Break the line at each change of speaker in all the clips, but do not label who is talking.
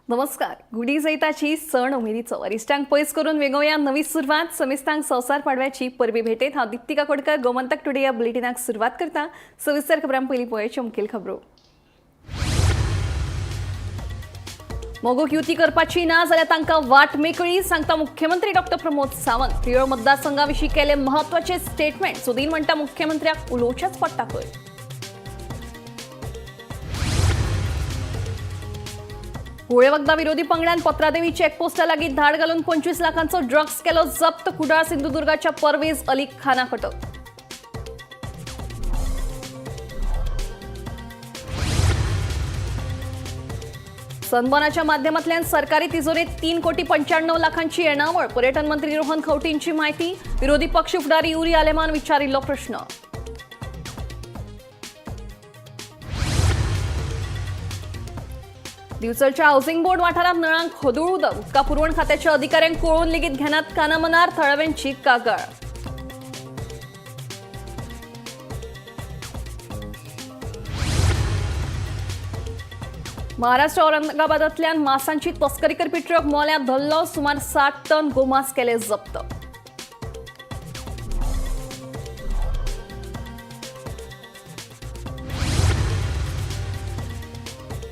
नमस्कार. गुढी जैताची सण उमेदीचो वरिश्ठांक पयस करून वेगोवया नवी सुरवात. समेस्तांक संवसार पाडव्याची परबी भेटेत. हांव दीप्ती काकोडकर, गोमंतक टुडे या बुलेटिनाक सुरवात करता. सविस्तर खबरां पयलीं पळोवया मुखेल खबरो. मोगोक युती करपाची ना जाल्यार तांकां वाट मेकळी, सांगता मुख्यमंत्री डॉक्टर प्रमोद सावंत. प्रियोळ मतदारसंघा विशीं केले महत्वाचे स्टेटमेंट. सुदीन म्हणटा मुख्यमंत्र्याक उलोवचेंच पडटा खंय. होळे वखदा विरोधी पंगडान पत्रादेवी चेकपोस्टा लागीं धाड घालून 25 लाखांचो ड्रग्स केलो जप्त. कुडाळ सिंधुदुर्गाच्या परवेज अली खानाक अटक. सनबर्नाच्या माध्यमांतल्यान सरकारी तिजोरेत 3 कोटी 95 लाखांची येणावळ. पर्यटन मंत्री रोहन खंवटेंची माहिती. विरोधी पक्ष फुडारी युरी आलेमान विचारिल्लो प्रश्न. दिवचलच्या हाऊसिंग बोर्ड वाठारात नळांक खोदूळ उदक. उदका पुरवण खात्याच्या अधिकाऱ्यांक कळोवन लेगीत घेनात कानामनार. थळाव्यांची कागाळ. महाराष्ट्र औरंगाबादातल्यान मासांची तस्करी करपी ट्रक मोल्यात धरलो. सुमार 60 टन गोमांस केले जप्त.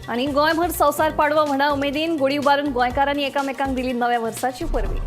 आणि गोंयभर संवसार पाडवो व्हडा उमेदीन. गुढी उबारून गोंयकारांनी एकामेकांक दिली नव्या वर्साची परबी.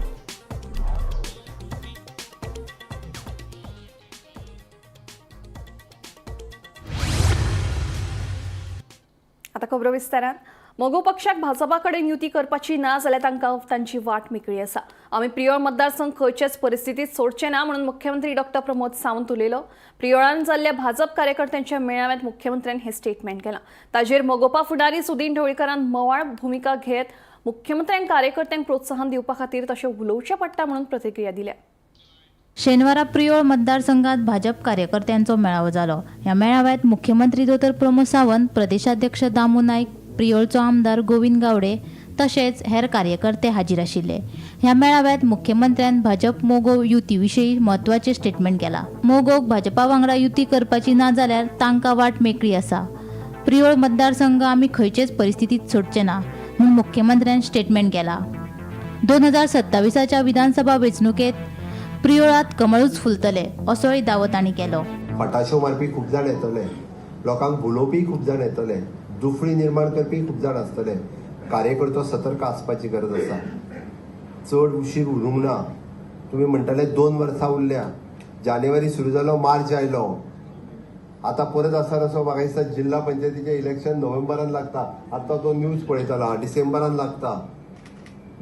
आता खबरो विस्तारान. मगो पक्षाक भाजपा कडेन युती करपाची ना जाल्यार तांकां तांची वाट मेकळी आसा. आमी प्रियोळ मतदारसंघ खंयचेच परिस्थितीत सोडचे ना म्हणून मुख्यमंत्री डॉक्टर प्रमोद सावंत उलयलो. प्रियोळान जाल्ल्या भाजप कार्यकर्त्यांच्या मेळाव्यात मुख्यमंत्र्यान हें स्टेटमेंट केलां. ताजेर मगोपा फुडारी सुदीन ढवळीकारान मवाळ भुमिका घेत मुख्यमंत्र्यांक कार्यकर्त्यांक प्रोत्साहन दिवपा खातीर तशें उलोवचें पडटा म्हणून प्रतिक्रिया दिल्या.
शेनवारा प्रियोळ मतदारसंघात भाजप कार्यकर्त्यांचो मेळावो जालो. ह्या मेळाव्यात मुख्यमंत्री दोतोर प्रमोद सावंत, प्रदेशाध्यक्ष दामू नायक, प्रियोळचो आमदार गोविंद गावडे तशेंच हेर कार्यकर्ते हाजीर आशिल्ले. ह्या मेळाव्यात मुख्यमंत्र्यान भाजप मोगो युती विशीं म्हत्वाचें स्टेटमेंट केलां. मोगोक भाजपा वांगडा युती करपाची ना जाल्यार तांकां वाट मेकळी आसा. प्रियोळ मतदारसंघ आमी खंयचेच परिस्थितीत सोडचे ना म्हूण मुख्यमंत्र्यान स्टेटमेंट केलां. 2027च्या विधानसभा वेंचणुकेत प्रियोळात कमळूच फुलतले असोय दावो तांणी केलो.
फटाश्यो मारपी खूब जाण येतले, लोकांक भुलोवपी खूब जाण येतले, दुफळी निर्माण करपी खूब जाण आसतले. कार्यकर्तो सतर्क आसपाची गरज आसा. चड उशीर उरूंक ना. तुमी म्हणटाले 2 वर्सां उरल्या. जानेवारी सुरू जालो, मार्च आयलो, आतां परत आसा असो म्हाका दिसता जिल्हा पंचायतीचें इलेक्शन नोव्हेंबरान लागता. आतां तो न्यूज पळयतालो, डिसेंबरान लागता.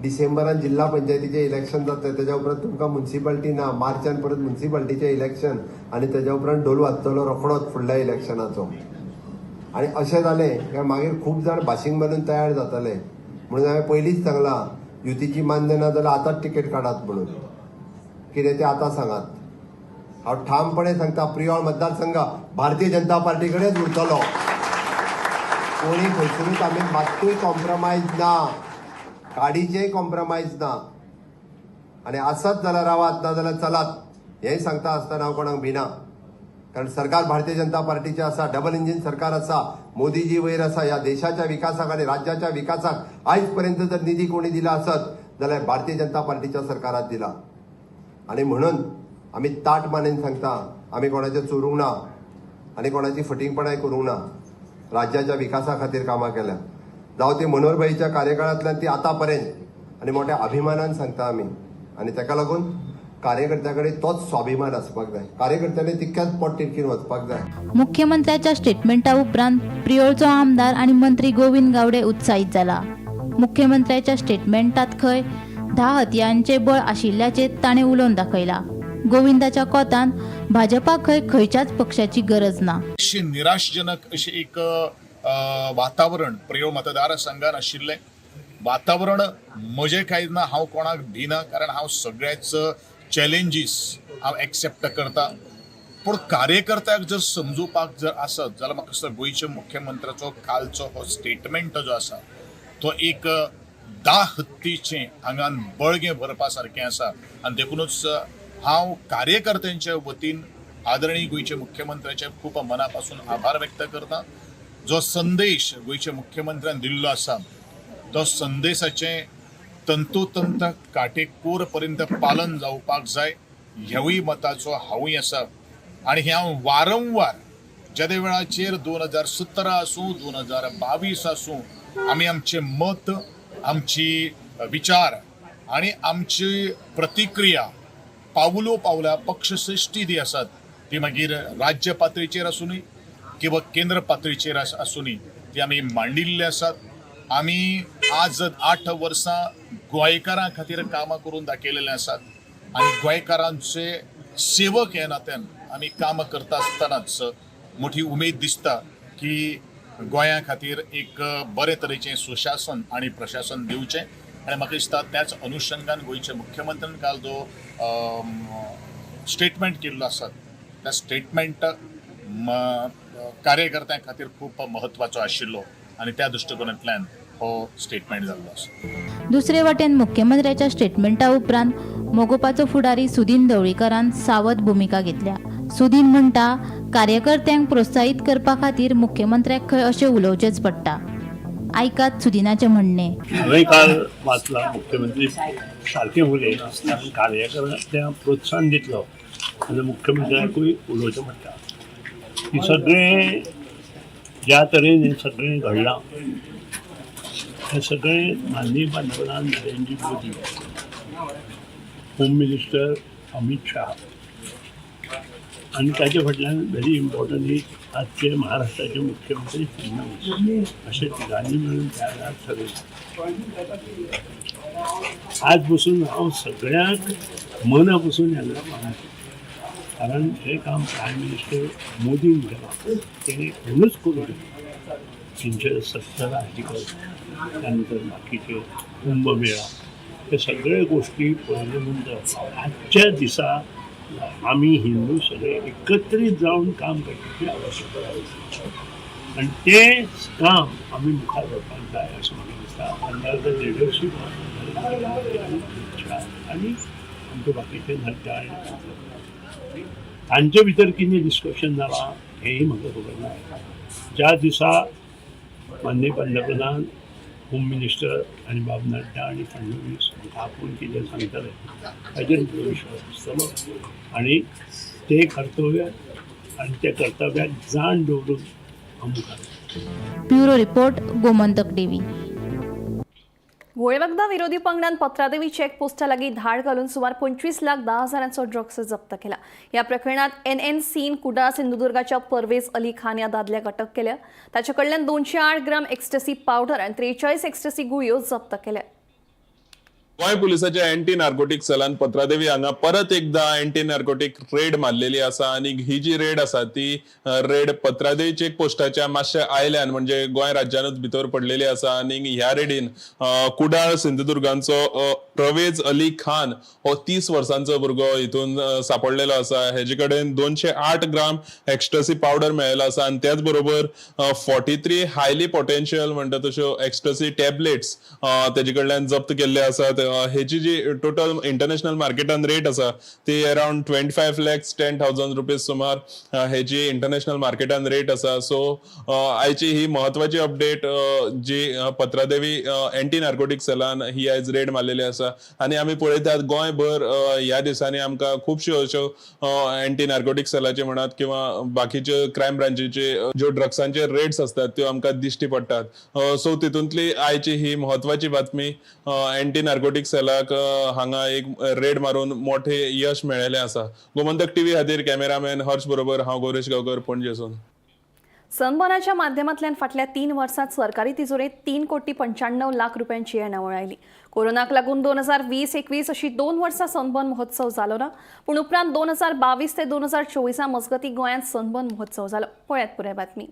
डिसेंबरान जिल्हा पंचायतीचें इलेक्शन जातलें, तेज्या उपरांत तुमकां मुन्सिपाल्टी ना. मार्चान परत मुन्सिपाल्टीचें इलेक्शन आनी तेज्या उपरांत ढोल वाजतलो रोखडोच फुडल्या इलेक्शनाचो. आनी अशें जालें काय मागीर खूब जाण भाशींग मारून तयार जातले. म्हणून हांवें पयलींच सांगलां, युतीची मान्य ना जाल्यार आतांच तिकेट काडात म्हणून. कितें तें आतां सांगात. हांव ठामपणे सांगता, प्रियोळ मतदारसंघ भारतीय जनता पार्टी कडेच उरतलो. कोणी खंयसरूच आमी मात्तूय कॉम्प्रोमायज ना, काडीचेय कॉम्प्रोमायज ना. आनी आसत जाल्यार रावात, ना जाल्यार चलात हें सांगता आसतना हांव कोणाक भिना. कारण सरकार भारतीय जनता पार्टीचें आसा, डबल इंजीन सरकार आसा, मोदीजी वयर आसा. ह्या देशाच्या विकासाक आनी राज्याच्या विकासाक आयज पर्यंत जर निधी कोणी दिला आसत जाल्यार भारतीय जनता पार्टीच्या सरकारात दिला. आनी म्हणून आमी ताट मानेन सांगता, आमी कोणाचें चोरूंक ना आनी कोणाची फटींगपणाय करूंक ना. राज्याच्या विकासा खातीर कामां केल्या, जावं ती मनोहरभाईच्या कार्यकाळांतल्यान ती आतां पर्यंत. आनी मोठ्या अभिमानान सांगता आमी. आनी ताका लागून कार्यकर्त्या कडेन तोच स्वाभिमान आसपाक जाय. कार्यकर्त्यांनी तितक्याच पोट तिडकीन वचपाक जाय.
मुख्यमंत्र्याच्या स्टेटमेंटा उपरांत प्रियोळचो आमदार आनी मंत्री गोविंद गावडे उत्साहीत जाला. मुख्यमंत्र्याच्या स्टेटमेंटात खंय 10 हतयांचे बळ आशिल्ल्याचें ताणें उलोवन दाखयलां. गोविंदाच्या कोतान भाजपा खंय खंयच्याच पक्षाची गरज ना.
अशी निराशजनक अशी एक वातावरण प्रियोळ मतदारसंघान आशिल्लें वातावरण. म्हजें कांय ना, हांव कोणाक भिना, कारण हांव सगळ्याच चॅलेंजीस हांव एक्सेप्ट करता. पूण कार्यकर्त्याक जर समजुपाक जर आसत जाल्यार म्हाका दिसता गोंयच्या मुख्यमंत्र्याचो कालचो हो स्टेटमेंट जो आसा तो एक 10 हत्तीचें आंगान बळगें भरपा सारकें आसा. आनी देखुनूच हांव कार्यकर्त्यांच्या वतीन आदरणीय गोंयच्या मुख्यमंत्र्याचे खूब मना पासून आभार व्यक्त करता. जो संदेश गोंयच्या मुख्यमंत्र्यान दिल्लो आसा तो संदेशाचें तंतोतंत काटेकोर पर्यंत पालन जावपाक जाय ह्यावूय मताचो हांवूय आसा. आनी हें हांव वारंवार जेदे वेळाचेर 2017 आसूं, 2022 आसूं, आमी आमचें मत, आमची विचार आनी आमची प्रतिक्रिया पावलो पावला पक्षश्रेश्ठी दी आसात ती मागीर राज्य पातळीचेर आसूनी किंवा केंद्र पातळीचेर आसूनी ती आमी मांडिल्ली आसात. आमी आज 8 वर्सां गोंयकारां खातीर कामां करून दाखयलेलें आसात आनी गोंयकारांचे सेवक ह्या नात्यान आमी कामां करता आसतनाच मोठी उमेद दिसता की गोंया खातीर एक बरे तरेचें सुशासन आनी प्रशासन दिवचें. आनी म्हाका दिसता त्याच अनुशंगान गोंयचे मुख्यमंत्र्यान काल जो स्टेटमेंट केल्लो आसा त्या स्टेटमेंट कार्यकर्त्यां खातीर खूब म्हत्वाचो आशिल्लो आनी त्या दृश्टिकोनांतल्यान हो स्टेटमेंट जाल्लो आसा.
दुसरे वटेन मुख्यमंत्र्याच्या स्टेटमेंटा उपरांत मगोपाचो फुडारी सुदीन ढवळीकरान सावध भुमिका घेतल्या. सुदीन म्हणटा, कार्यकर्त्यांक प्रोत्साहीत करपा खातीर मुख्यमंत्र्याक खंय अशें उलोवचेंच पडटा. आयकात सुदिनाचें म्हणणें.
हांवें काल वाचलां, मुख्यमंत्री सारकें उलयना कारण कार्यकर्त्यांक प्रोत्साहन दितलो जाल्यार मुख्यमंत्र्याकूय उलोवचें पडटा. ही सगळें ज्या तरेन हें सगळें घडलां हें सगळें माननीय पंतप्रधान नरेंद्र मोदी, होम मिनिस्टर अमीत शाह आनी ताचे फाटल्यान व्हेरी इम्पॉर्टंट is आजचे महाराष्ट्राचे मुख्यमंत्री फडणवीस, अशे तिगांनी मेळून त्या वेळार ठरयलें. आज बसून हांव सगळ्यांक मना पसून ह्या मानता, कारण हें काम प्रायम मिनिस्टर मोदीन केलां तेणें कोणूच करूंक शकना. 370 आर्टिकल, त्यानंतर बाकीचे कुंभमेळा, हे सगळे गोष्टी पळयले नंतर आजच्या दिसा आमी हिंदू सगळे एकत्रीत जावन काम करपाची आवश्यकता आसा आनी तें काम आमी मुखार व्हरपाक जाय अशें म्हाका दिसता. अंडर the leadership of आनी आमचे बाकीचे नड्डा आनी तांचे भितर कितें डिस्कशन जालां हेंय म्हाका खबर ना. ज्या दिसा माननीय पंतप्रधान, होम मिनिस्टर आनी बाब नड्डा आनी फडणवीस हांकां आपोवन कितें सांगतले ताचेर म्हजो विश्वास आसतलो आनी ते कर्तव्य आनी त्या कर्तव्याक जाण दवरून हांव मुखार वतलों.
Bureau report, Gomantak TV.
गोळेबागदा विरोधी पंगडान पत्रादेवी चेक पोस्टा लागीं धाड घालून सुमार 25,10,000 ड्रग्स जप्त केला. ह्या प्रकरणात एनएनसीन कुडाळ सिंधुदुर्गाच्या परवेज अली खान ह्या दादल्याक अटक केल्या. ताचे कडल्यान 208 ग्राम एक्स्टसी पावडर आनी 43 एक्स्टसी गुळयो जप्त केल्या.
गोंय पुलिसाच्या अँटी नार्कोटीक सेलान पत्रादेवी हांगा परत एकदा अँटी नार्कोटीक रेड मारलेली आसा आनी ही जी रेड आसा ती रेड पत्रादेवी चेक पोस्टाच्या मातशे आयल्यान म्हणजे गोंय राज्यानूच भितर पडलेली आसा. आनी ह्या रेडीन कुडाळ सिंधुदुर्गांचो प्रवेज अली खान हो 30 वर्सांचो भुरगो हितून सापडलेलो आसा. हेजे कडेन 208 ग्राम एक्स्टसी पावडर मेळिल्लो आसा आनी त्याच बरोबर 43 हायली पोटेन्शियल म्हणटा तश्यो एक्स्टसी टॅबलेट्स तेजे कडल्यान जप्त केल्ले आसात. हेची जी टोटल इंटरनॅशनल मार्केटान रेट आसा ती अरावंड 25,10,000 रुपीज सुमार हेजी इंटरनॅशनल मार्केटान रेट आसा. सो आयची ही म्हत्वाची अपडेट जी पत्रादेवी अँटी नार्कोटीक सेलान ही आयज रेड मारलेली आसा. आनी आमी पळयतात गोंयभर ह्या दिसांनी आमकां खुबश्यो अश्यो अँटी नार्कोटीक सेलाचे म्हणात किंवा बाकीच्यो क्रायम ब्रांचीचे ज्यो ड्रग्सांचे रेड्स आसतात त्यो आमकां दिश्टी पडटात. सो तितूंतली आयची ही म्हत्वाची बातमी, अँटी नार्कोटीक सेलाक हांगा एक रेड मारून मोठे यश मेळिल्लें आसा. गोमंतक टीव्ही खातीर कॅमेरामॅन हर्ष बरोबर हांव गौरेश गांवकर, पणजेसून.
सनबर्नाच्या माध्यमांतल्यान फाटल्या 3 वर्सांत सरकारी तिजोरेंत 3,95,00,000 रुपयांची येणावळ आयली. कोरोनाक लागून 2020-21 अशी 2 वर्सां सनबर्न महोत्सव जालो ना, पूण उपरांत 2022 ते 2024 मजगतीं गोंयांत सनबर्न महोत्सव जालो. पळयात पुराय बातमी.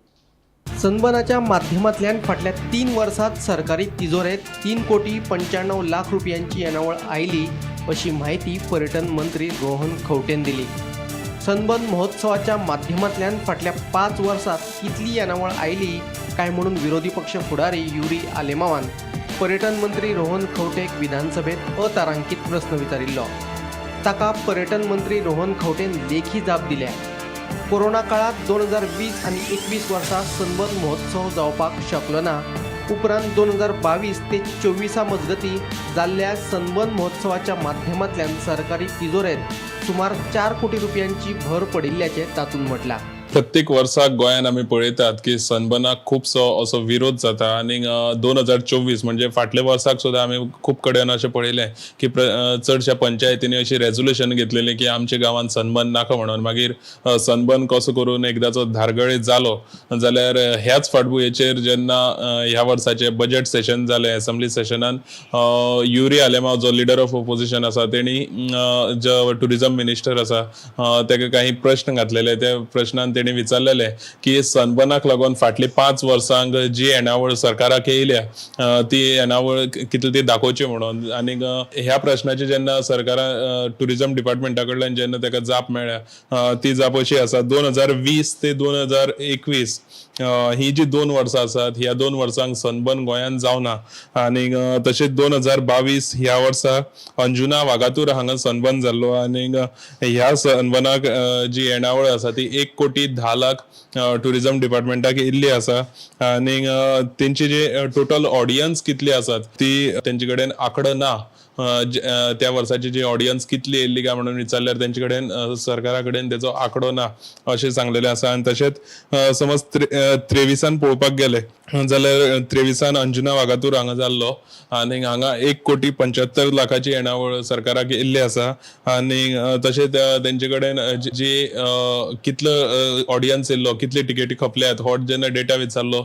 सनबर्नाच्या माध्यमांतल्यान फाटल्या 3 वर्सांत सरकारी तिजोरेंत 3,95,00,000 रुपयांची येणावळ आयली अशी म्हायती पर्यटन मंत्री रोहन खंवटेन दिली. सनबर्न महोत्सवाच्या माध्यमांतल्यान फाटल्या 5 वर्सांत कितली येणावळ आयली काय म्हणून विरोधी पक्ष फुडारी युरी आलेमावान पर्यटन मंत्री रोहन खंवटेक विधानसभेत अतारांकीत प्रस्न विचारिल्लो. ताका पर्यटन मंत्री रोहन खंवटेन लेखी जाप दिल्या. कोरोना काळात 2020 आनी 21 वर्सा सनबर्न महोत्सव जावपाक शकलो ना, उपरांत 2022 ते 24 मजगतीं जाल्ल्या सनबर्न महोत्सवाच्या माध्यमांतल्यान सरकारी तिजोरेंत सुमार 4 कोटी रुपयांची भर पडिल्ल्याचें तातूंत म्हटलां.
प्रत्येक वर्साक गोंयान आमी पळयतात की सनबर्नाक खुबसो असो विरोध जाता आनी 2024 म्हणजे फाटल्या वर्साक सुद्दां आमी खूब कडेन अशें पळयलें की चडश्या पंचायतींनी अशी रेजोल्युशन घेतलेली की आमच्या गांवांत सनबर्न नाका म्हणून. मागीर सनबर्न कसो करून एकदाचो धारगळे जालो जाल्यार ह्याच फाटभुंयेचेर जेन्ना ह्या वर्साचें बजेट सेशन जालें, एसेंब्ली सेशनान युरी आलेमाव जो लिडर ऑफ ओपोजिशन आसा तेणी जो टुरिजम मिनिस्टर आसा तेका काही प्रश्न घातलेले. त्या प्रश्नान तेणी विचारलेले की सनबर्नाक लागून फाटली 5 वर्सांक जी येणावळ सरकाराक येयल्या ती येणावळ कितली ती दाखोवची म्हणून. आनीक ह्या प्रश्नाची जेन्ना सरकारान टुरिजम डिपार्टमेंटा कडल्यान जेन्ना तेका जाप मेळ्ळ्या ती जाप अशी आसा, 2020 ते 2021 ही जी 2 वर्सां आसात ह्या 2 वर्सांक सनबर्न गोंयांत जावना. आनीक तशेंच 2022 ह्या वर्सा अंजुना वागातूर हांगा सनबर्न जाल्लो आनीक ह्या सनबर्नाक जी येणावळ आसा ती 1,10,00,000 टुरिजम डिपार्टमेंटाक येयल्ली आसा. आनीक तेंची जी टोटल ऑडियन्स कितली आसात ती तेंचे कडेन आंकडो ना. त्या वर्साची जी ऑडियन्स कितली येयल्ली काय म्हणून विचारल्यार तेंचे कडेन सरकारा कडेन तेचो आंकडो ना अशें सांगलेलें आसा. आनी तशेंच समज 23 पळोवपाक गेले जाल्यार 23 अंजुना वागातूर हांगा जाल्लो आनी हांगा 1,75,00,000 येणावळ सरकाराक येयल्ली आसा. आनी तशेंच तेंचे कडेन जी कितलो ऑडियन्स येयल्लो, कितली टिकेटी खपल्यात हो जेन्ना डेटा विचारलो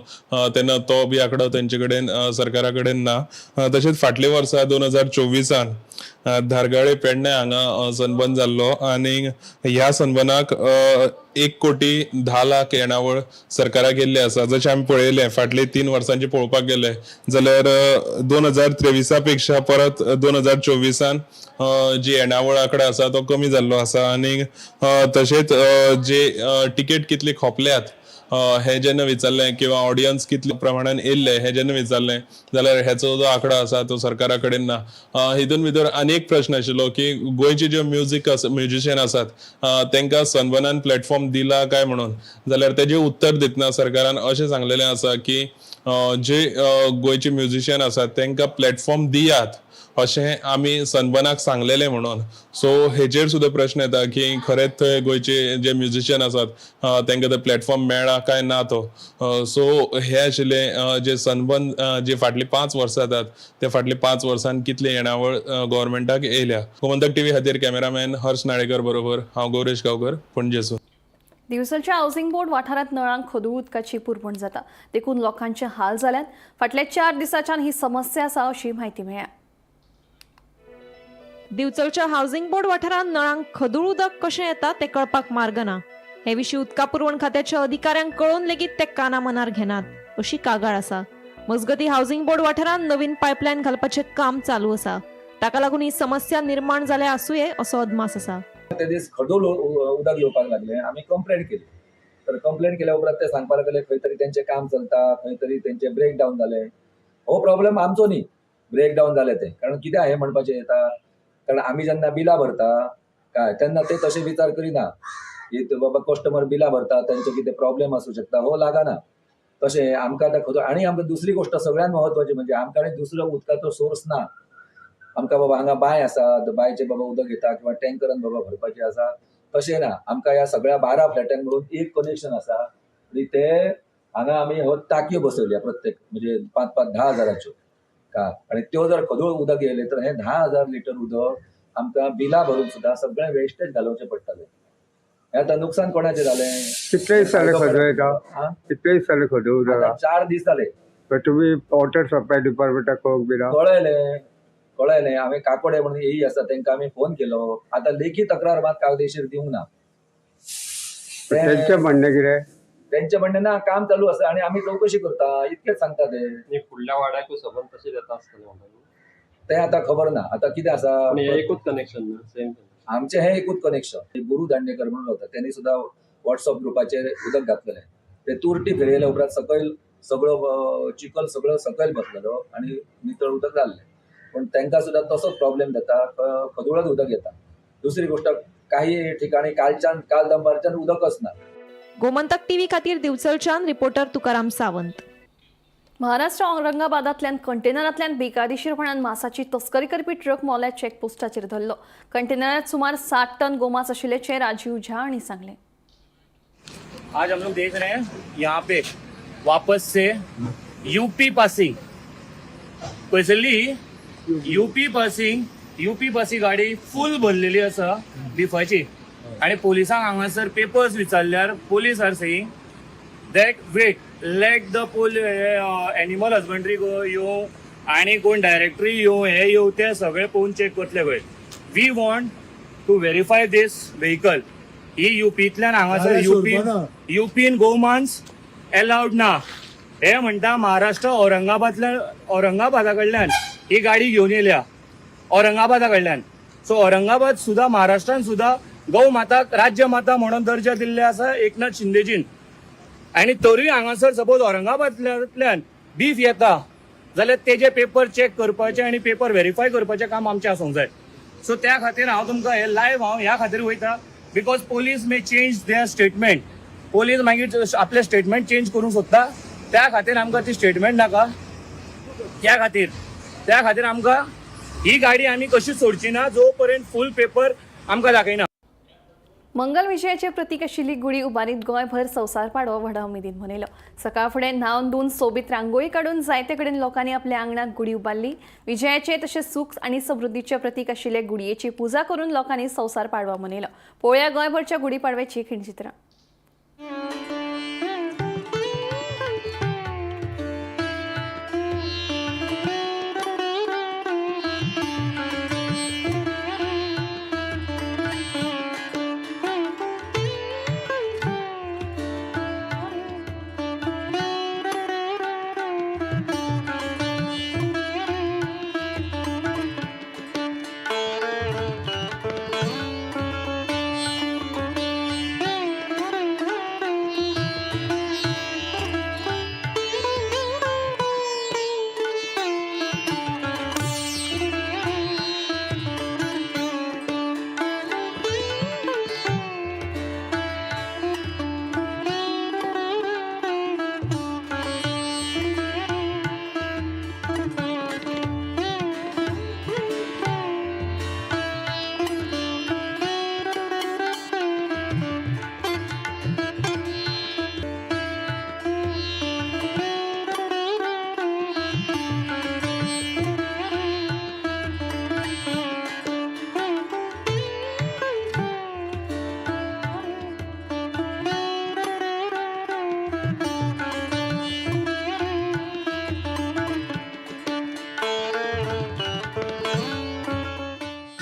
तेन्ना तो बी आंकडो तेंचे कडेन सरकारा कडेन ना. तशेंच फाटल्या वर्सा 2024 धारगाळे पेडणे हांगा सनबर्न जाल्लो आनी ह्या सनबर्नाक 1,10,00,000 येणावळ सरकाराक येयल्ली आसा. जशें आमी पळयलें फाटले 3 वर्सांचे पळोवपाक गेले जाल्यार 2023 पेक्षा परत 2024 जी येणावळ आंकडो आसा तो कमी जाल्लो आसा. आनी तशेंच जे टिकेट कितली खोपल्यात हे जेन्ना विचारलें किंवा ऑडियन्स कितले प्रमाणान येयल्ले हे जेन्ना विचारलें जाल्यार हेचो जो आंकडो आसा तो सरकारा कडेन ना. हितून भितर आनी एक प्रश्न आशिल्लो की गोंयचे जे म्युजीक आसा, म्युजिशियन आसात तेंकां सनबर्नान प्लॅटफॉर्म दिला काय म्हणून, जाल्यार तेजें उत्तर दितना सरकारान अशें सांगलेलें आसा की जे गोंयचे म्युजिशियन आसात तेंकां प्लॅटफॉर्म दियात अशें आमी सनबर्नाक सांगलेलें म्हणून. सो हेजेर सुद्दां प्रश्न येता की खरेंच थंय गोंयचे जे म्युजिशियन आसात तेंकां तो प्लॅटफॉर्म मेळ्ळा काय ना तो. सो हे आशिल्ले जे सनबर्न जे फाटली 5 वर्सां जातात ते फाटले 5 वर्सांत कितली येणावळ गव्हर्मेंटाक येयल्या. गोमंतक टीव्ही खातीर कॅमेरामॅन हर्ष नाळेकर बरोबर हांव गौरेश गांवकर, पणजेसून.
दिवचलच्या हावसिंग बोर्ड वाठारांत नळांक खदूळ उदकाची पुरवण जाता देखून लोकांचे हाल जाल्यात. फाटल्या 4 दिसांच्यान ही समस्या आसा अशी म्हायती मेळ्ळ्या.
दिवचलच्या हावसिंग बोर्ड वाठारांत नळांक खदूळ उदक कशें येता तें कळपाक मार्ग ना. हे विशीं उदका पुरवण खात्याच्या अधिकाऱ्यांक कळोवन लेगीत ते काना मनार घेनात अशी कागाळ आसा. मजगतीं हावसिंग बोर्ड वाठारांत नवीन पायपलायन घालपाचें काम चालू आसा. ताका लागून ही समस्या निर्माण जाल्या आसुये असो अदमास आसा.
ते दीस खडूळ उदक येवपाक लागलें. आमी कंप्लेन केली. तर कंप्लेन केल्या उपरांत ते सांगपाक लागले खंय तरी तेंचें काम चलता, खंय तरी तेंचें ब्रेक डावन जालें. हो प्रॉब्लेम आमचो न्ही, ब्रेक डावन जालें तें. कारण कितें हें म्हणपाचें येता, कारण आमी जेन्ना बिलां भरता काय तेन्ना ते तशें विचार करिना की बाबा कस्टमर बिलां भरता तेंचो कितें प्रॉब्लेम आसूं शकता, हो लागना तशें आमकां आतां खदूळ. आनी आमकां दुसरी गोश्ट सगळ्यांत म्हत्वाची म्हणजे आमकां आनी दुसरो उदकाचो सोर्स ना. आमकां बाबा हांगा बांय आसा, बांयचें बाबा उदक घेता किंवा टँकरान बाबा भरपाचें आसा, तशें ना. आमकां ह्या सगळ्या 12 फ्लॅटांक मिळून एक कनेक्शन आसा आनी ते हांगा आमी हो टाकयो बसयल्या प्रत्येक म्हणजे 5-5 10 हजाराच्यो का, आनी त्यो जर खदूळ उदक येयलें तर हें 10,000 लिटर उदक आमकां बिलां भरून सुद्दां सगळें वेस्टेज घालोवचें पडटलें. हें आतां नुकसान कोणाचें जालें?
कितले दीस जाले खदूळ येता? कितले दीस जाले खदूळ उदक?
4 दीस जाले.
तुमी वॉटर सप्लाय डिपार्टमेंटाक कळोवंक बी ना?
कळयलें हांवें. काकोडे म्हणून एई आसा तेंकां आमी फोन केलो. आतां लेखी तक्रार मात कायदेशीर दिवंक ना.
तेंचें म्हणणें कितें?
तेंचें म्हणणें ना, काम चालू आसा आनी आमी चवकशी करता इतकेंच सांगता ते.
फुडल्या वाड्याकूय सबंद तशें येता आसतलें म्हणटा.
तें आतां खबर ना. आतां कितें आसा,
एकूच कनेक्शन ना, सेम
आमचें हें एकूच कनेक्शन. गुरू दांडेकर म्हणून रावता, तेणी सुद्दां वॉट्सअप ग्रुपाचेर उदक घातलेलें. ते तुरटी फिरयल्या उपरांत सकयल सगळो चिखल सगळो सकयल बसलेलो आनी नितळ उदक जाल्लें. पूण तेंकां सुद्दां तसोच प्रॉब्लेम जाता, खदूळच उदक येता. दुसरी गोश्ट काही ठिकाणी काल दनपारच्यान उदकच ना.
गोमंतक टीव्ही खातीर दिवचलच्यान रिपोर्टर तुकाराम सावंत.
महाराष्ट्र औरंगाबादांतल्यान कंटेनरांतल्यान बेकायदेशीरपणान मासाची तस्करी करपी ट्रक मोल्या चेकपोस्टाचेर धरलो. कंटेनरात सुमार 60 टन गोमांस आशिल्ल्याचें राजीव झा हांणी सांगलें.
आज हम लोग देख रहे हैं यहाँ पे वापस से UP passing, specially UP passing, UP passing गाडी फुल भरलेली आसा बिफाची आणि पोलिसांक हांगासर पेपर्स विचारल्यार police are saying that wait, let the animal husbandry येवं आणि कोण डायरेक्टरी येवं, हे येवं, ते सगळे पळोवन चॅक करतले पळय. We want to verify this vehicle. ही युपींतल्यान हांगासर युपी युपीन गोमांस एलावड ना हे म्हणटा. महाराष्ट्र औरंगाबादल्या औरंगाबादा कडल्यान ही गाडी घेवन येयल्या, औरंगाबादा कडल्यान. सो औरंगाबाद सुद्धा, महाराष्ट्रान सुद्धा गौ माताक राज्य माता म्हणून दर्जा दिल्ले आसा एकनाथ शिंदेजीन. आनी तरूय हांगासर सपोज औरंगाबादल्यान बीफ येता जाल्यार तेजे पेपर चॅक करपाचे आनी पेपर व्हेरीफाय करपाचें काम आमचें आसूंक जाय. सो त्या खातीर हांव तुमकां हे लायव्ह हांव ह्या खातीर वयता because police may change their statement. Police मागीर आपलें स्टेटमेंट चेंज करूंक सोदता, त्या खातीर आमकां ती स्टेटमेंट नाका. त्या खातीर आमकां ही गाडी आमी कशी सोडची ना जो पर्यंत फूल पेपर आमकां दाखयना.
मंगल विजयाचे प्रतीक आशिल्ली गुडी उबारीत गोंयभर संवसार पाडवो व्हडा उमेदीन मनयलो. सकाळ फुडें न्हावन धुवन सोबीत रांगोळी काडून जायते कडेन लोकांनी आपल्या आंगणात गुडी उबारली. विजयाचे तशेंच सूख आनी समृद्धीचे प्रतीक आशिल्ले गुडयेची पुजा करून लोकांनी संवसार पाडवा मनयलो. पळोवया गोंयभरच्या गुडी पाडव्याची खिणचित्रां.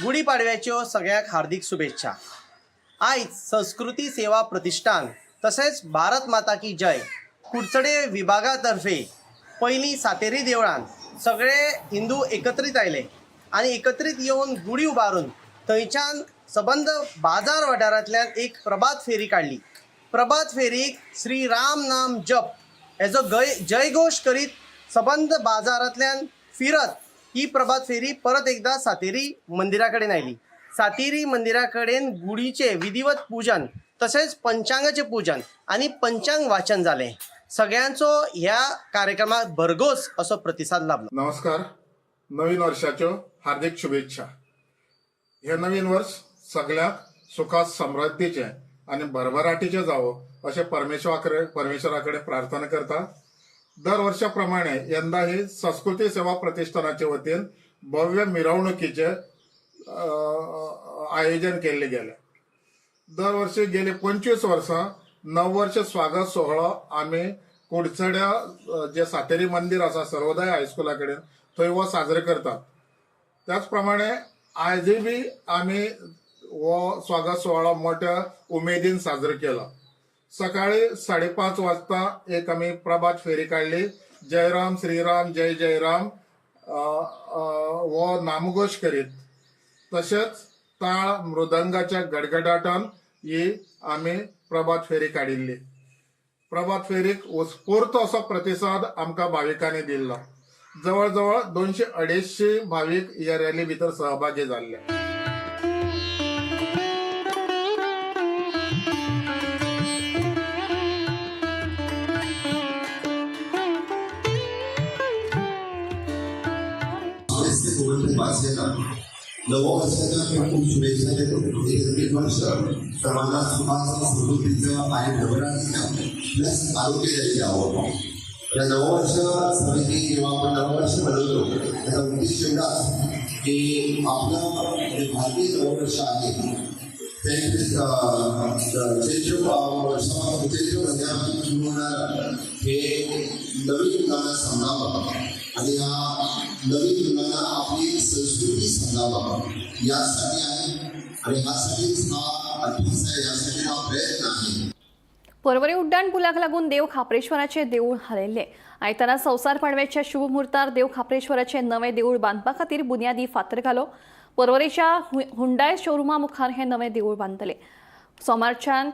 गुढीपाडव्याच्यो सगळ्यांक हार्दिक शुभेच्छा. आयज संस्कृती सेवा प्रतिष्ठान तशेंच भारत माता की जय कुडचडे विभागा तर्फे पयलीं सातेरी देवळान सगळे हिंदू एकत्रीत आयले आनी एकत्रीत येवन गुडी उबारून थंयच्यान सबंद बाजार वाठारांतल्यान एक प्रभात फेरी काडली. प्रभात फेरीक श्री राम नाम जप हेजो गय जयघोश करीत सबंद बाजारांतल्यान फिरत ही प्रभात फेरी परत एकदा सातेरी मंदिरा कडेन आयली. सातेरी मंदिरा कडेन गुडीचें विधिवत पुजन तशेंच पंचांगाचें पुजन आनी पंचांग वाचन जालें. सगळ्यांचो ह्या कार्यक्रमाक भरघोस असो प्रतिसाद लाभलो.
नमस्कार. नवीन वर्षाच्यो हार्दिक शुभेच्छा. हे नवीन वर्स सगळ्यांक सुखा समृद्धीचें आनी भरभराटीचें जावो अशें परमेश्वरा कडेन प्रार्थना करता. दर वर्षा प्रमाणे यंदा ही संस्कृती सेवा प्रतिष्ठानाचे वतीन भव्य मिरवणुकीचे आयोजन केल्ले गेले. दरवर्षी गेली 25 वर्सां नववर्ष स्वागत सोहळो आमी कुडचड्या जे सातेरी मंदिर आसा सर्वोदय हायस्कुला कडेन थंय हो साजरो करतात. त्याच प्रमाणे आयजूय बी आमी हो स्वागत सुवाळो मोठ्या उमेदीन साजरो केलो. सकाळी 5:30 वाजता एक आमी प्रभात फेरी काडली. जयराम श्रीराम जय जयराम हो नामघोश करीत तशेंच ताळ मृदंगाच्या गडगडाटान ही आमी प्रभात फेरी काडिल्ली. प्रभात फेरीक उत्स्फूर्त असो प्रतिसाद आमकां भाविकांनी दिल्लो. जवळ जवळ 200-250 भावीक ह्या रॅली भितर सहभागी जाल्ले.
गांववासियांना नववर्षाच्या खूप खूप शुभेच्छा देतो. हे नवीन वर्ष सर्वांना सुखाचं, समृद्धीचं आणि भरभराटीचं प्लस आरोग्य द्यायचे आहोत. या नववर्ष समिती जेव्हा आपण नववर्ष बनवतो त्याचा उद्देश एवढाच की आपलं जे भारतीय नववर्ष आहे ते चैत्र वर्षापासून, चैत्र महिन्यापासून सुरू होणार हे नवीन मुलांना समजावं आणि या नवीन मुलांना आपली संस्कृती समजावं यासाठी आहे आणि ह्यासाठीच हा अभ्यास आहे, यासाठी हा प्रयत्न आहे.
पर्वरी उड्डाण पुलाक लागून देव खाप्रेश्वराचे देऊळ हालयल्ले. आयतारा संवसार पाडव्याच्या शुभमुहूर्तार देव खाप्रेश्वराचे नवे देऊळ बांदपा खातीर बुन्यादी फातर घालो. पर्वरीच्या हुंडाय शोरुमा मुखार हे नवे देऊळ बांदतले. सोमारच्यान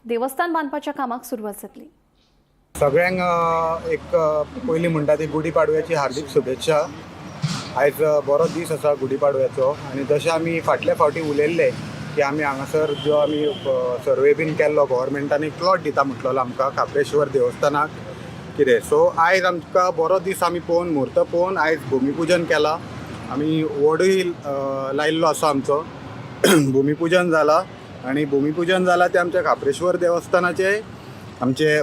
देवस्थान बांदपाच्या कामाक सुरवात जातली.
सगळ्यांक एक पयलीं म्हणटा ती गुडी पाडव्याची हार्दीक शुभेच्छा. आयज बरो दीस आसा गुडी पाडव्याचो आनी जशें आमी फाटल्या फावटी उलयल्ले की आमी हांगासर जो आमी सर्वे बीन केल्लो गव्हर्मेंटान एक प्लॉट दिता म्हटलेलो आमकां खाप्रेश्वर देवस्थानाक कितें. सो आयज आमकां बरो दीस आमी पळोवन म्हूर्त पळोवन आयज भुमीपुजन केलां. आमी वडूय लायिल्लो आसा आमचो. भुमीपुजन जालां आनी भुमीपुजन जालां तें आमच्या खाप्रेश्वर देवस्थानाचें, आमचे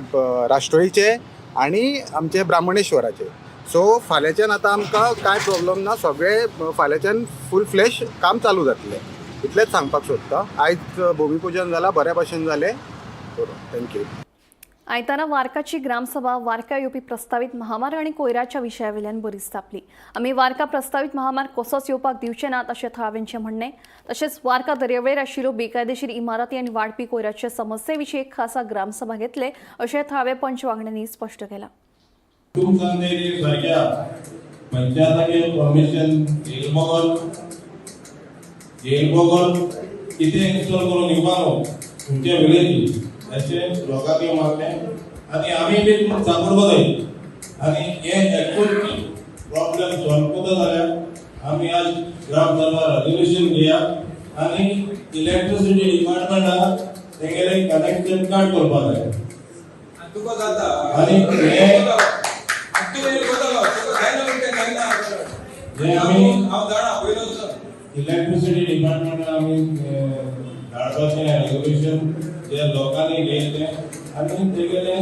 राष्ट्रोळीचे आनी आमचे ब्राह्मणेश्वराचे. सो फाल्यांच्यान आतां आमकां कांय प्रॉब्लम ना, सगळे फाल्यांच्यान फूल फ्लॅश काम चालू जातलें इतलेंच सांगपाक सोदता. आयज भुमीपुजन जालां, बऱ्या भशेन जालें. बरो, thank you.
आयतारा वार्काची ग्रामसभा वार्का येवपी प्रस्तावीत महामार्ग आनी कोयराच्या विशयावेल्यान बरीच तापली. आमी वार्का प्रस्तावीत महामार्ग कसोच येवपाक दिवचे नात अशें थळाव्यांचें म्हणणें. तशेंच वार्का दर्यावेळेर आशिल्ल्यो बेकायदेशीर इमारती आनी वाडपी कोयराचे समस्ये विशीं एक खासा ग्रामसभा घेतले अशें थळावे पंच वांगड्यांनी स्पश्ट केलां.
तुमसंदेरी सारख्या पंचायताचे परमिशन येलबगर कितें इन्स्टॉल करून दिवपा न्हू तुमच्या विलेजी अशें लोकांक मागणें आनी आमी बी सपोर्ट करताय. आनी हे एक्चुअल प्रॉब्लम सॉल्व करता जाल्यार आमी आज ग्रामसभा रेजोल्युशन घेया आनी इलेक्ट्रिसिटी डिपार्टमेंटाक तेंगेलें कनेक्शन काट करपाक जाय. आनी हे आमी इलेक्ट्रिसिटी डिपार्टमेंटान आमी धाडपाचें रेजोल्युशन जे लोकांनी घेयलें आनी तेगेलें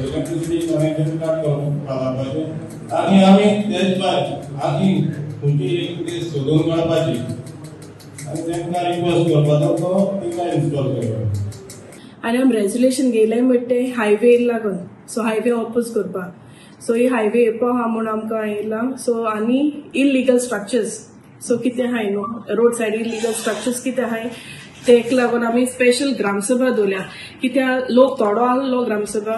इलेक्ट्रिसिटी कनेक्शन काट घालपाचें आनी आमी तेच भायर आनी खंयची एक प्लेस सोदून काडपाची आनी तांकां रिक्वेस्ट करपाचो तो तिका इन्स्टॉल करपाक.
आनी आमी रेजोल्युशन घेयलें बट ते हायवे लागून, सो हायवे ऑपोज करपाक. सो ही हायवे येवपा आहा म्हूण आमकां येयलां. सो आनी इलिगल स्ट्रक्चर्स सो कितें आहाय न्हू रोड सायड इलिगल स्ट्रक्चर्स कितें आहाय तेक लागून आमी स्पेशल ग्रामसभा दवरल्या. कित्याक लोक थोडो आहलो ग्रामसभा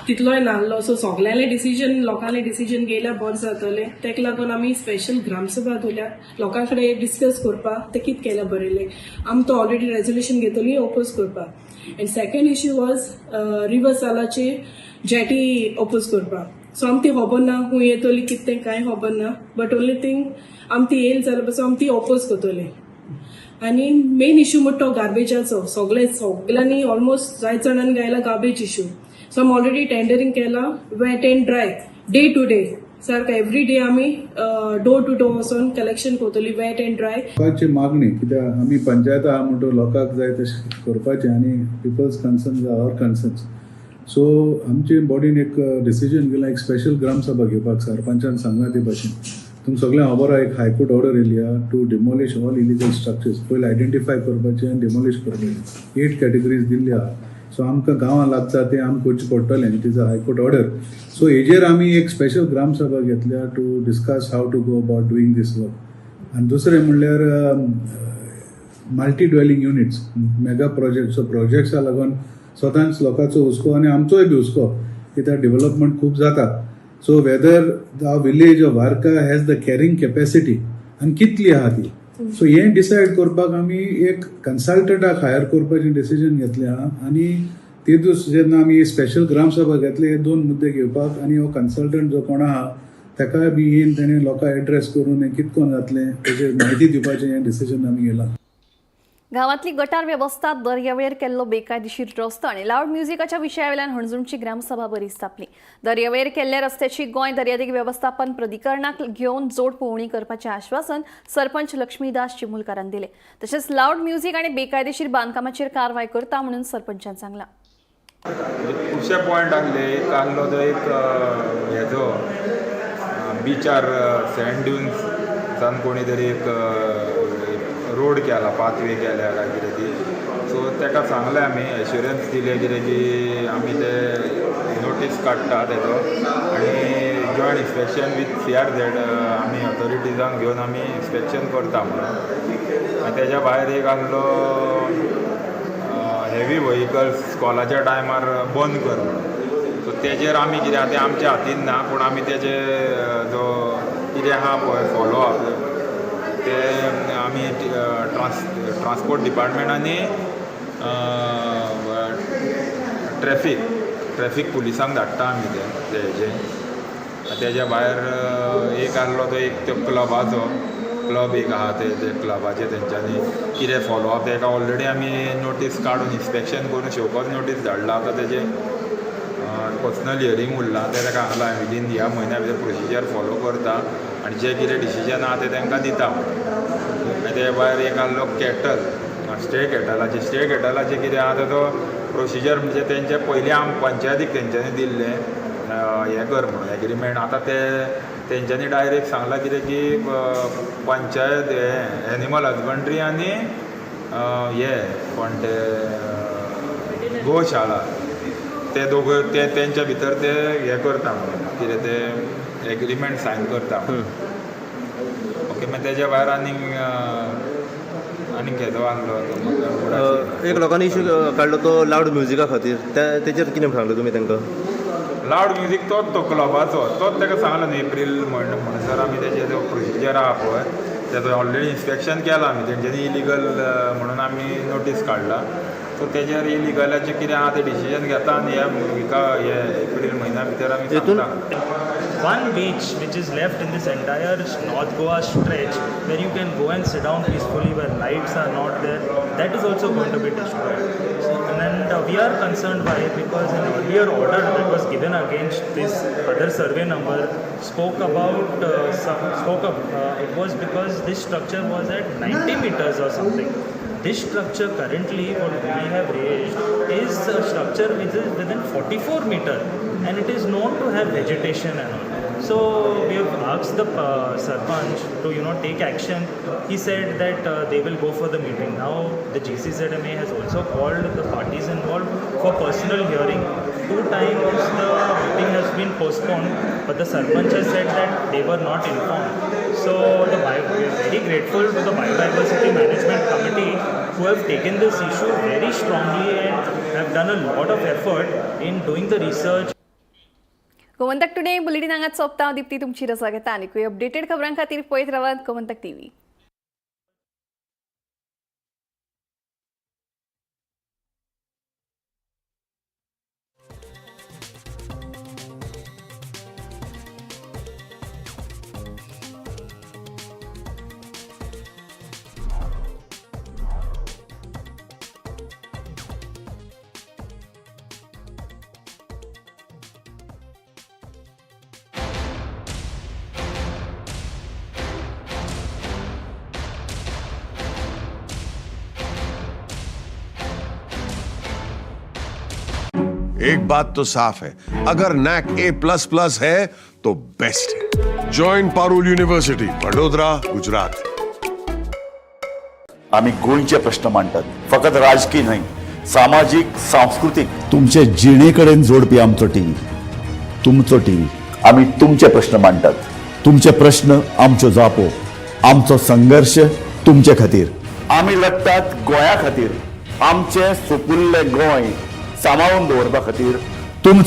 तितलोय नाहलो. सो सगल्यांले डिसिजन लोकांले डिसिजन घेयल्यार बरें जातलें. तेका लागून आमी स्पेशल ग्रामसभा दवरल्या लोकां कडेन डिस्कस करपाक ते कितें केल्यार बरें. आमी तो ऑलरेडी रेजोल्युशन घेतली ओपोज करपाक. And second issue was river सालाची jetty oppose करपाक. सो आमकां ती खबर ना खूंय येतली कितें तें कांय खबर ना, बट ओनली थिंग आमी ती येयली जाल्यार पासून आमी ती ओपोज करतली. आनी मेन इश्यू म्हणटा तो गार्बेजाचो. सगळे सगळ्यांनी ऑलमोस्ट जायत जाणांनी गायला गार्बेज इश्यू. सो आमी ऑलरेडी टेंडरींग केला wet and dry day to day सारको एवरी डे आमी डोर टू डोर वचोन कलेक्शन करतली वेट अँड ड्राय.
लोकांची मागणी कित्याक आमी पंचायत आहा म्हणटकच लोकांक जाय तशें करपाचें आनी people's concerns are our concerns. So आमचे बॉडीन एक डिसिजन घेतला एक स्पेशल ग्रामसभा घेवपाक सरपंचान सांगला ते भाशेन. तुमकां सगळ्यांक खबर आहा एक हायकोर्ट ऑर्डर येयली आहा to demolish all illegal structures. पयलीं आयडेंटिफाय करपाचें आनी डिमॉलिश करपाचें 8 कॅटेगरीज दिल्ली आहा. सो आमकां गांवां लागता तें आमकां करचें पडटलें. It is a high court order. So हेजेर आमी एक स्पेशल ग्रामसभा घेतल्या to discuss how to go about doing this work. आनी दुसरें म्हणल्यार multi dwelling units mega project. So प्रोजेक्ट्सा लागून सदांच लोकांचो हुस्को आनी आमचोय बी हुस्को कित्याक डेव्हलपमेंट खूब जाता. So whether the village of Varca has the carrying capacity आनी कितली आहा ती, सो हें डिसायड करपाक आमी एक कन्सल्टंटाक हायर करपाचें डिसिजन घेतलें आहा. आनी ते दीस जेन्ना आमी स्पेशल ग्रामसभा घेतले हे दोन मुद्दे घेवपाक आनी हो कन्सल्टंट जो कोण आहा ताकाय बी येवन तेणें लोकांक एड्रेस करून हें कितकोन जातलें तेजेर म्हायती दिवपाचें हें डिसिजन आमी घेलां.
गांवांतली गटार वेवस्था दर्यावेळेर केल्लो बेकायदेशीर रस्तो आनी लावड म्युझिकाच्या विशयावेल्यान हणजूणची ग्रामसभा बरीच तापली. दर्यावेळेर केल्ल्या रस्त्याची गोंय दर्यादेग वेवस्थापन प्राधिकरणाक घेवन जोड पळोवणी करपाचें आश्वासन सरपंच लक्ष्मीदास चिमुलकारान दिलें. तशेंच लावड म्युझिक आनी बेकायदेशीर बांदकामाचेर कारवाय करता म्हणून सरपंचान सांगलां.
खुबशे पॉयंट आहले. एक आहलो तो एक हेजो बिचार सँड ड्युन्सान कोणी तरी एक रोड केला, पाथवे केल्या काय कितें ती. सो ताका सांगलें आमी, एश्युरन्स दिले कितें की आमी ते नोटीस काडटा तेजो आनी joint inspection with CRZ आमी ऑथॉरिटीजांक घेवन आमी इन्स्पेक्शन करता म्हणून. आनी तेज्या भायर एक आहलो हेवी व्हयकल्स स्कॉलाच्या टायमार बंद कर म्हणून. सो तेजेर आमी कितें आहा तें आमच्या हातीन ना, पूण आमी तेजे जो कितें आहा पळय फॉलो अप ते आमी ट्रांसपोर्ट डिपार्टमेंट आनी ट्रॅफीक पुलिसांक धाडटा आमी ते हेजे. तेज्या भायर एक आहलो तो एक तो क्लबाचो क्लब एक आहा ते क्लबाचे तेंच्यांनी कितें फॉलो अप तेका ऑलरेडी आमी नोटीस काडून इन्स्पेक्शन करून शोकॉज नोटीस धाडला. आतां तेजे पर्सनल हियरींग उरलां तें ताका सांगलां विदीन ह्या म्हयन्या भितर प्रोसिजर फॉलो करता आनी जें कितें डिसिजन आहा तें तांकां दिता. आनी ते भायर एक आहलो कॅटल स्टे कॅटलाचे स्टे कॅटलाचें कितें आहा तो प्रोसिजर म्हणजे तेंचे पयलीं आम पंचायतीक तेंच्यांनी दिल्लें हें कर म्हणून एग्रीमेंट. आतां ते तेंच्यांनी डायरेक्ट सांगलां कितें की पंचायत हें एनिमल हजबंड्री आनी हे कोण ते गोशाळा ते दोगूय ते तेंच्या भितर ते हें करता म्हणून कितें ते एग्रीमेंट सायन करता. ओके, मागीर तेज्या भायर आनीक आनीक हेजो आहलो तो
एक लोकांनी इशू काडलो तो लावड म्युजिका खातीर, तेचेर कितें सांगलें तुमी तांकां?
लावड म्युजीक तोच तो क्लबाचो तोच ताका सांगला न्हू एप्रील म्हणसर आमी तेजे जो प्रोसिजर आहा पळय तेजो ऑलरेडी इन्स्पेक्शन केलां आमी तेंच्यांनी इलिगल म्हणून आमी नोटीस काडला. सो तेजेर इलिगलाचें कितें आहा तें डिसिजन घेता आनी ह्या विका हे एप्रील म्हयन्या भितर आमी सांगता.
One beach which is left in this entire North Goa stretch where you can go and sit down peacefully, where lights are not there, that is also going to be destroyed. So, and we are concerned by it because an earlier order that was given against this other survey number spoke about, it was because this structure was at 90 meters or something. This structure currently, what we have raised, is a structure which is within 44 meter and it is known to have vegetation and all. So we have asked the sarpanch to take action. He said that they will go for the meeting. Now the GCZMA has also called the parties involved for personal hearing. 2 times the meeting has been postponed, but the sarpanch has said that they were not informed. So we are very grateful to the Biodiversity Management Committee who have taken this issue very strongly and have done a lot of effort in doing the research.
Gomantak today bulletin हांगाच सोंपता. दीप्ती तुमची रजा घेता. आनीकूय updated खबरां खातीर पळयत रावात गोमंतक टीव्ही.
एक बात तो साफ है, अगर नैक A++ है तो बेस्ट है। Join Parul university, Vadodara, Gujarat.
आमी गोंयचे प्रश्न मांडटात, फकत राजकीय न्हय, सामाजीक, सांस्कृतीक, तुमचे जिणे कडेन जोडपी आमचो टीव्ही, तुमचो टीव्ही। आमी तुमचे प्रश्न मांडटात, तुमचे प्रश्न आमच्यो जापो, आमचो संघर्श तुमचे खातीर। आमी लढटात गोंया खातीर, आमचें सुपुल्लें गोंय सांबाळून दवरपा खातीर। तुमचो